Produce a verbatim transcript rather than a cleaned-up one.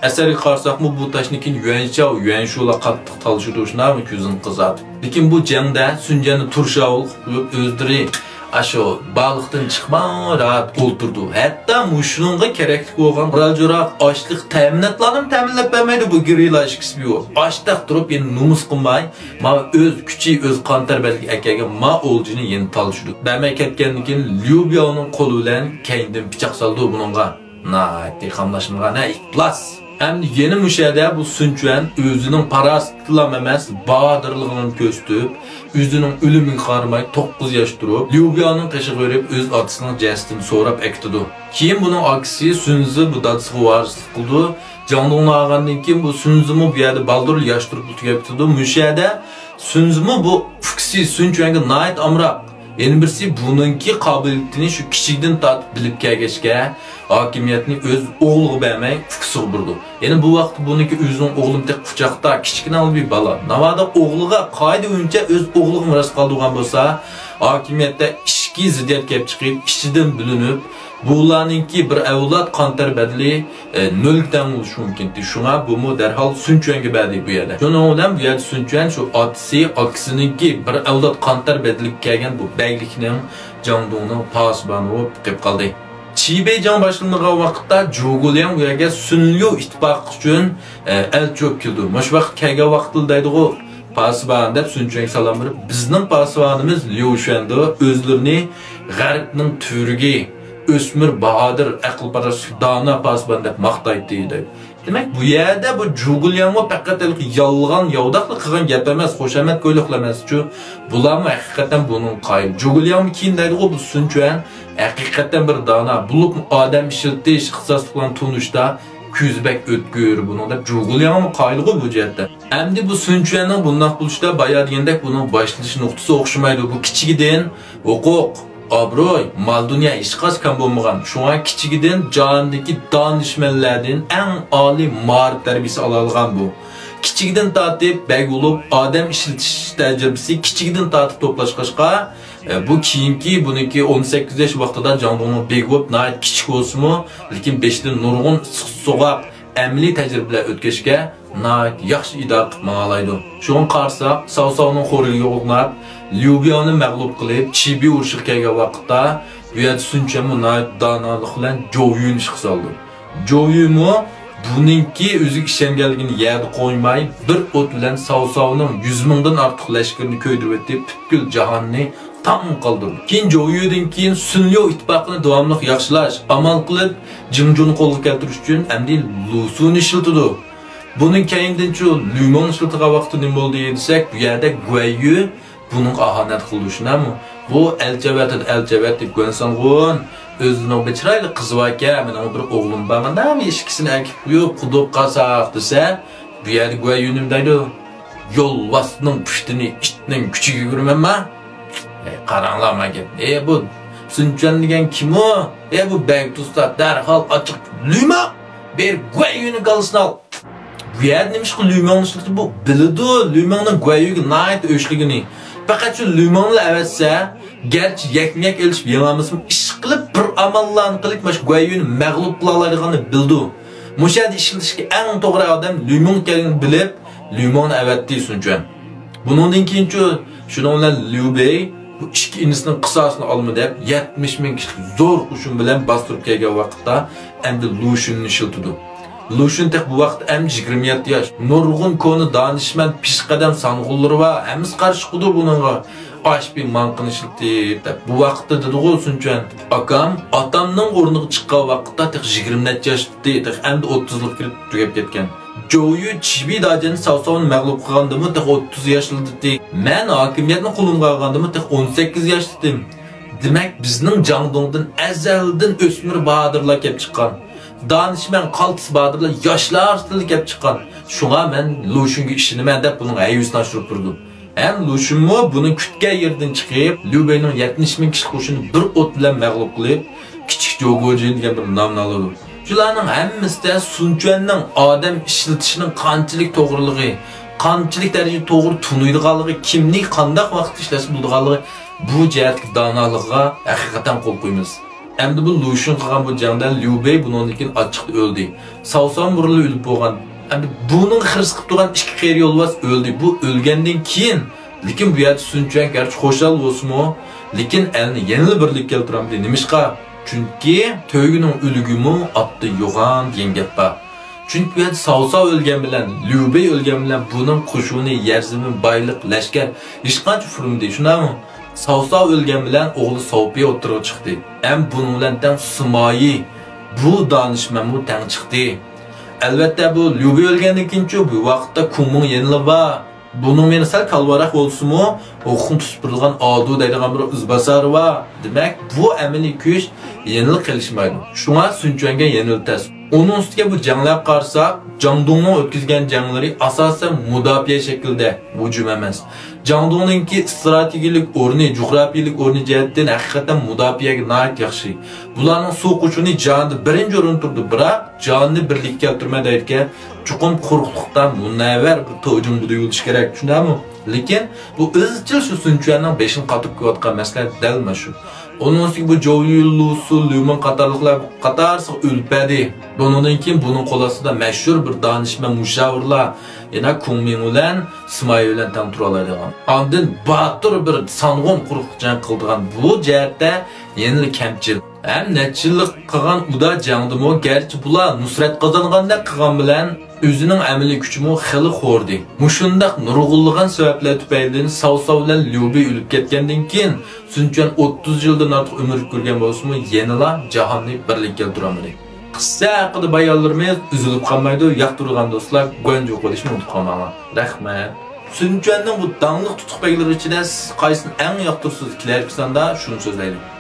ئەسەرگە قارىساقمۇ، بۇ تاشنى كېيىن يۈەنشاۋ، يۈەنشۇلا قاتتىق تالىشىدۇ، شۇنداقمۇ كۆزىنى قىزارتىپ. لېكىن بۇ جەڭدە سۈنجۈەننى تۇرشاۋۇل قىلىپ قويۇپ، ئۆزلىرى ئاشۇ بالىقتىن چىقماي راھەت ئولتۇرىدۇ. ھەتتا مۇشۇنىڭغا كېرەكلىك بولغان قورال-جاراغ، ئاشلىق تەمىناتلارنىمۇ تەمىنلەپ بەرمەيدۇ بۇ گېرىلا ئىككىسى بىۋاسىتە. ئاشتەك تۇرۇپ، يەنە نومۇس قىلماي، ماۋۇ ئۆز كۈچى، ئۆز قان تەربىتىگە ئەكەلگەن ما ئولجىنى يەنە تالىشىدۇ. بەرمەي كەتكەندىن كېيىن ليۇ بياۋنىڭ قولى بىلەن كەينىدىن پىچاق سالىدۇ بۇنىڭغا. ناھايىتى قاملاشمىغان، ھە، ئىپلاس! ئەمدى يەنە مۇشۇ يەردە بۇ سۈنچۈەن ئۆزىنىڭ پاراسىتىلا ئەمەس، بادىرلىقىنى كۆرسىتىپ، ئۆزىنىڭ ئۆلۈمىگە قارىماي، توققۇز ياش تۇرۇپ، ليۇ بياۋنىڭ قېشىغا بېرىپ، ئۆز ئاتىسىنىڭ جەسىتىنى سوراپ ئەكېتىدۇ. كېيىن بۇنىڭ ئاكىسى سۈنزى بۇ دادىسىغا ۋارىسلىق قىلىدۇ. جاڭدۇڭنى ئالغاندىن كېيىن بۇ سۈنزىمۇ بۇ يەردە بالدۇرلا ياش تۇرۇپ تۈگەپ كېتىدۇ. مۇشۇ يەردە سۈنزىمۇ بۇ ئۇكىسى سۈنچۈەنگە ناھايىتى ئامراق. يەنە بىرسى بۇنىڭكى قابىلىيىتىنى شۇ كىچىكىدىن تارتىپ بىلىپ كەلگەچكە، ھاكىمىيەتنى ئۆز ئوغلىغا بەرمەي، ئۇكىسىغا بۇرىدۇ. يەنە بۇ ۋاقىتتا بۇنىڭكى ئۆزىنىڭ ئوغلىمۇ تېخى قۇچاقتا، كىچىككىنە ھالى بىر بالا. ناۋادا ئوغلىغا قائىدە بويىچە ئۆز ئوغلىغا مىراس قالدۇرغان بولسا، ھاكىمىيەتتە ئىچكى زىددىيەت كېلىپ چىقىپ، ئىچىدىن بۆلۈنۈپ، بۇلارنىڭكى بىر ئەۋلاد قان تەر بەدىلى، ئە، نۆلگە تەڭ بولۇشى مۇمكىن. شۇڭا بۇمۇ دەرھال سۈنچۈەنگە بەردى بۇ يەردە. شۇنىڭ بىلەن بۇ يەردە سۈنچۈەن شۇ ئاتىسى، ئاكىسىنىڭكى بىر ئەۋلاد قان تەر بەدىلىگە كەلگەن بۇ بەگلىكنىڭ، جاڭدۇڭنىڭ پاسىبانى بولۇپ قېلىپ قالدى. چىبېي جەڭ باشلىنىدىغان ۋاقىتتا جۇگۇلياڭ بۇ يەرگە سۈنليۇ ئىتتىپاقى ئۈچۈن، ئە، ئەلچى بولۇپ كېلىدۇ. مۇشۇ ۋاقىت كەلگەن ۋاقىتلا دەيدىغۇ، پاسىبان دەپ سۈنچۈەنگە سالام بېرىپ، بىزنىڭ پاسىبانىمىز ليۇ شۈەندۇ، ئۆزلىرىنى غەربنىڭ تۈۋرۈكى، ئۆسمۈر باھادىر، ئەقىل-پاراسەتلىك دانا پاسىبان دەپ ماختايتتى دەيدۇ. دېمەك، بۇ يەردە بۇ جۇگۇلياڭمۇ پەقەت ھېلىقى يالغان، ياۋىداقلا قىلغان گەپ ئەمەس، خۇشامەت كويلۇقلا ئەمەسچۇ. بۇلارمۇ ھەقىقەتەن بۇنىڭغا قايىل. جۇگۇلياڭمۇ كېيىن دەيدىغۇ، بۇ سۈنچۈەن ھەقىقەتەن بىر دانا، بولۇپمۇ ئادەم ئىشلىتىش، ئىختىساسلىق بىلەن تونۇشتا كۆزى بەك ئۆتكۈر بۇنىڭ دەپ جۇگۇلياڭمۇ قايىلغۇ بۇ جەھەتتە. ئەمدى بۇ سۈنچۈەننىڭ بۇنداق بولۇشىدا بايا دېگەندەك بۇنىڭ باشلىنىش نۇقتىسى ئوخشىمايدۇ. بۇ كىچىكىدىن ھوقۇق، ئابرۇي، مال-دۇنيا ھېچقاچان كەم بولمىغان. شۇڭا كىچىكىدىن جاھاندىكى دانىشمەنلەردىن ئەڭ ئالىي مائارىپ تەربىيىسى ئالالىغان بۇ. كىچىكىدىن تارتىپ بەگ بولۇپ، ئادەم ئىشلىتىش تەجرىبىسى كىچىكىدىن تارتىپ توپلاشقاچقا، ئە، بۇ كېيىنكى بۇنىڭكى ئون سەككىز ياش ۋاقتىدا جاڭدۇڭنىڭ بېگى بولۇپ، ناھايىتى كىچىك بولسىمۇ، لېكىن بېشىدىن نۇرغۇن ئىسسىق سوغۇق ئەمەلىي تەجرىبىلەر ئۆتكەچكە، ناھايىتى ياخشى ئىدارە قىلىپ ماڭالايدۇ. شۇڭا قارىساق، ساۋساۋنىڭ خورىكىگە ئوقۇناپ، ليۇبياۋنى مەغلۇپ قىلىپ، چىبى ئۇرۇشىغا كەلگەن ۋاقىتتا، بۇ يەردە سۈنچۈەنمۇ ناھايىتى دانالىق بىلەن جوۋيۈنى ئىشقا سالىدۇ. جوۋيۈمۇ بۇنىڭكى ئۆزىگە ئىشەنگەنلىكىنى يەردە قويماي، بىر ئوت بىلەن ساۋساۋنىڭ يۈز مىڭدىن ئارتۇق لەشكىرىنى كۆيدۈرۈۋېتىپ، پۈتكۈل جاھاننى تاڭ قالدۇردى. كېيىن جوۋيۈدىن كېيىن سۈنليۇ ئىتتىپاقىنى داۋاملىق ياخشىلاش، ئامال قىلىپ، جىڭجۇنى قولغا كەلتۈرۈش ئۈچۈن ئەمدى لۇسۇنى ئىشلىتىدۇ. بۇنىڭ كەينىدىنچۇ لۈموڭنى ئىشلىتىدىغان ۋاقتى نېمە بولدى دېسەك، بۇ يەردە گۇەييۈ بۇنىڭغا ئاھانەت قىلدى، شۇنداقمۇ؟ بۇ ئەلچى ئەۋەتىدۇ، ئەلچى ئەۋەت دەپ گۇەنسانغۇن ئۆزىنىڭ بىر چىرايلىق قىزى باركەن، مېنىڭ بىر ئوغلۇم بار، مانا ئىككىسىنى ئەكىپ قويۇپ قۇدۇق قاساق دېسە، بۇ يەردە گۇەييۈ نېمە دەيدۇ؟ يولۋاسنىڭ پۇشتىنى ئىتنىڭ كۈچىگە كۆرىمەنما؟ ئەي، قاراڭلار ماڭا گەپنى. ئەي، بۇ سۈنچۈەن دېگەن كىم ئۇ؟ ئەي، بۇ بەگ تۇرسا دەرھال ئاچچىق لۈماق بېرىپ گۇەييۈنىڭ كاللىسىنى ئال. بۇ يەردە نېمىشقا لۈمۆڭنى ئىشلىتىدۇ؟ بۇ بىلىدۇ لۈمۆڭنىڭ گۇەييۈگە ناھايىتى ئۆچلۈكىنى. پەقەت شۇ لۈمۆڭنىلا ئەۋەتسە، گەرچە يەكمۇ يەك ئېلىشىپ يېڭەلمىسىمۇ، ئىشقىلىپ بىر ئاماللارنى قىلىپ، مانا شۇ گۇەييۈنى مەغلۇپ قىلالايدىغاننى بىلىدۇ. مۇشۇ يەردە ئىشلىتىشكە ئەڭ توغرا ئادەم لۈمۆڭ ئىكەنلىكىنى بىلىپ، لۈمۆڭنى ئەۋەتتى سۈنچۈەن. بۇنىڭدىن كېيىنچۇ، شۇنىڭ بىلەن ليۇ بېي بۇ ئىككى ئىنىسىنىڭ قىساسىنى ئالىمەن دەپ، يەتمىش مىڭ كىشىلىك زور قوشۇن بىلەن باستۇرۇپ كەلگەن ۋاقىتتا، ئەمدى لۇشۈننى ئىشلىتىدۇ. لۇشۈن تېخى بۇ ۋاقىتتا ئەمدى يىگىرمە يەتتە ياش. نۇرغۇن كونا دانىشمەن، پېشقەدەم سانغۇنلىرى بار، ھەممىسى قارشى چىقىدۇ بۇنىڭغا. ئاش بىر ماڭقىنى ئىشلىتىپ دەپ. بۇ ۋاقىتتا دېدىغۇ سۈنچۈەن، ئاكام ئاتامنىڭ ئورنىغا چىققان ۋاقىتتا تېخى يىگىرمە نەچچە ياش ئىدى، تېخى ئەمدى ئوتتۇزلۇققا كىرىپ تۈگەپ كەتكەن. جوۋيۈ چىبى داجەننى ساۋساۋنى مەغلۇپ قىلغاندىمۇ تېخى ئوتتۇز ياشلا ئىدى. مەن ھاكىمىيەتنى قولۇمغا ئالغاندىمۇ تېخى ئون سەككىز ياشلا ئىدىم. دېمەك، بىزنىڭ جاڭدۇڭدىن ئەزەلدىن ئۆسمۈر باھادىرلار كەپ چىققان. دانىشمەن، قالتىس باھادىرلار ياشلار ئارىسىدىنلا كەپ چىققان. شۇڭا مەن لۇشۈنگە ئىشىنىمەن دەپ بۇنىڭ ھەيۋىسىنى ئاشۇرۇپ تۇرىدۇ. ھەم لۇشۈنمۇ بۇنى كۈتكەن يېرىدىن چىقىپ، ليۇ بېينىڭ يەتمىش مىڭ كىشىلىك قوشۇنىنى بىر ئوت بىلەن مەغلۇپ قىلىپ، كىچىك جوگوجىن دېگەن بىر نامنى ئالىدۇ. شۇلارنىڭ ھەممىسىدە سۈنچۈەننىڭ ئادەم ئىشلىتىشىنىڭ قانچىلىك توغرىلىقى، قانچىلىك دەرىجىدە توغرا تونۇيدىغانلىقى، كىمنى قانداق ۋاقىتتا ئىشلەتسە بولىدىغانلىقى، بۇ جەھەتتىكى دانالىقىغا ھەقىقەتەن قول قويىمىز. ئەمدى بۇ لۇشۈن قىلغان بۇ جەڭدە ليۇ بېي بۇنىڭدىن كېيىن ئاچچىقتا ئۆلدى. ساۋساۋ بۇرۇنلا ئۆلۈپ بولغان. ئەمدى بۇنىڭ خىرىس قىلىپ تۇرغان ئىككى قېرى يولۋاس ئۆلدى. بۇ ئۆلگەندىن كېيىن، لېكىن بۇ يەردە سۈن چۈەن گەرچە خۇشال بولسىمۇ، لېكىن ئەلنى يەنىلا بىرلىككە كەلتۈرەلمىدى. نېمىشقا؟ چۈنكى تۆگىنىڭ ئۆلۈكىمۇ ئاتتا يوغان دېگەن گەپ بار. چۈنكى بۇ يەردە ساۋساۋ ئۆلگەن بىلەن، ليۇ بېي ئۆلگەن بىلەن بۇنىڭ قوشۇنى، يەر زېمىن، بايلىق، لەشكەر ھېچقانچە پۈرمىدى، شۇنداقمۇ؟ ساۋساۋ ئۆلگەن بىلەن ئوغلى ساۋپىي ئوتتۇرىغا چىقتى. ھەم بۇنىڭ بىلەن تەڭ سىمايى، بۇ دانىشمەنمۇ تەڭ چىقتى. ئەلۋەتتە، بۇ ليۇ بېي ئۆلگەندىن كېيىنچۇ، بۇ ۋاقىتتا كۇڭ مىڭ يەنىلا بار. بۇنىڭ مېنى سەل كالۋاراق بولسىمۇ، ھوقۇقنى تۇتۇپ تۇرىدىغان ئادۇ دەيدىغان بىر ئىزباسارى بار. دېمەك، بۇ ئەمەلىي كۈچ يەنىلا قېلىشمايدۇ. شۇڭا سۈن چۈەنگە يەنىلا تەس. ئۇنىڭ ئۈستىگە بۇ جەڭلەرگە قارىساق، جاڭدۇڭنىڭ ئۆتكۈزگەن جەڭلىرى ئاساسەن مۇداپىئە شەكلىدە، ھۇجۇم ئەمەس. جاڭدۇڭنىڭكى ئىستراتېگىيەلىك ئورنى، جۇغراپىيەلىك ئورنى جەھەتتىن ھەقىقەتەن مۇداپىئەگە ناھايىتى ياخشى. بۇلارنىڭ سۇ قوشۇنى جاھاندا بىرىنچى ئورۇندا تۇرىدۇ، بىراق جاھاننى بىرلىككە كەلتۈرمەي دەيدىكەن، چوقۇم قۇرۇقلۇقتا مۇنەۋۋەر بىر تۇجۇڭ بۇدا يولىشى كېرەك، شۇنداقمۇ؟ لېكىن بۇ ئىزچىل شۇ سۈن چۈەننىڭ بېشىنى قاتۇرۇپ كېلىۋاتقان مەسىلە دەل مانا شۇ. ئۇنىڭ ئۈستىگە بۇ جوۋ يۈن، لۇ سۇ، ليۇ مىڭ قاتارلىقلار قاتارسىغا ئۆلۈپ بەردى. بۇنىڭدىن كېيىن بۇنىڭ قول ئاستىدا مەشھۇر بىر دانىشمەن مۇشاۋىرلار، يەنە كۇڭ مىڭ بىلەن سىمايى بىلەن تەڭ تۇرالايدىغان. ئاندىن باتۇر بىر سانغۇن قۇرۇق جەڭ قىلىدىغان، بۇ جەھەتتە يەنىلا كەمچىل. ھەم نەچچە يىللىق قىلغان ئۇدا جەڭدىمۇ، گەرچە بۇلار نۇسرەت قازانغاندەك قىلغان بىلەن، ئۆزىنىڭ ئەمەلىي كۈچىمۇ خېلى خوردى. مۇشۇنداق نۇرغۇنلىغان سەۋەبلەر تۈپەيلىدىن ساۋساۋ بىلەن ليۇ بېي ئۆلۈپ كەتكەندىن كېيىن، سۈن چۈەن ئوتتۇز يىلدىن ئارتۇق ئۆمۈر كۆرگەن بولسىمۇ، يەنىلا جاھاننى بىرلىككە كەلتۈرەلمىدى. قىسسە ھەققىدە بايانلىرىمىز ئۈزۈلۈپ قالمايدۇ. ياقتۇرىدىغان دوستلار گۇەنجۇ قويۇشنى ئۇنتۇپ قالماڭلار. رەھمەت. سۈن چۈەننىڭ بۇ داڭلىق تۇتۇق بەگلىرى ئىچىدە سىز قايسىنى ئەڭ ياقتۇرىسىز؟ كېلەركى ساندا شۇنى سۆزلەيلى.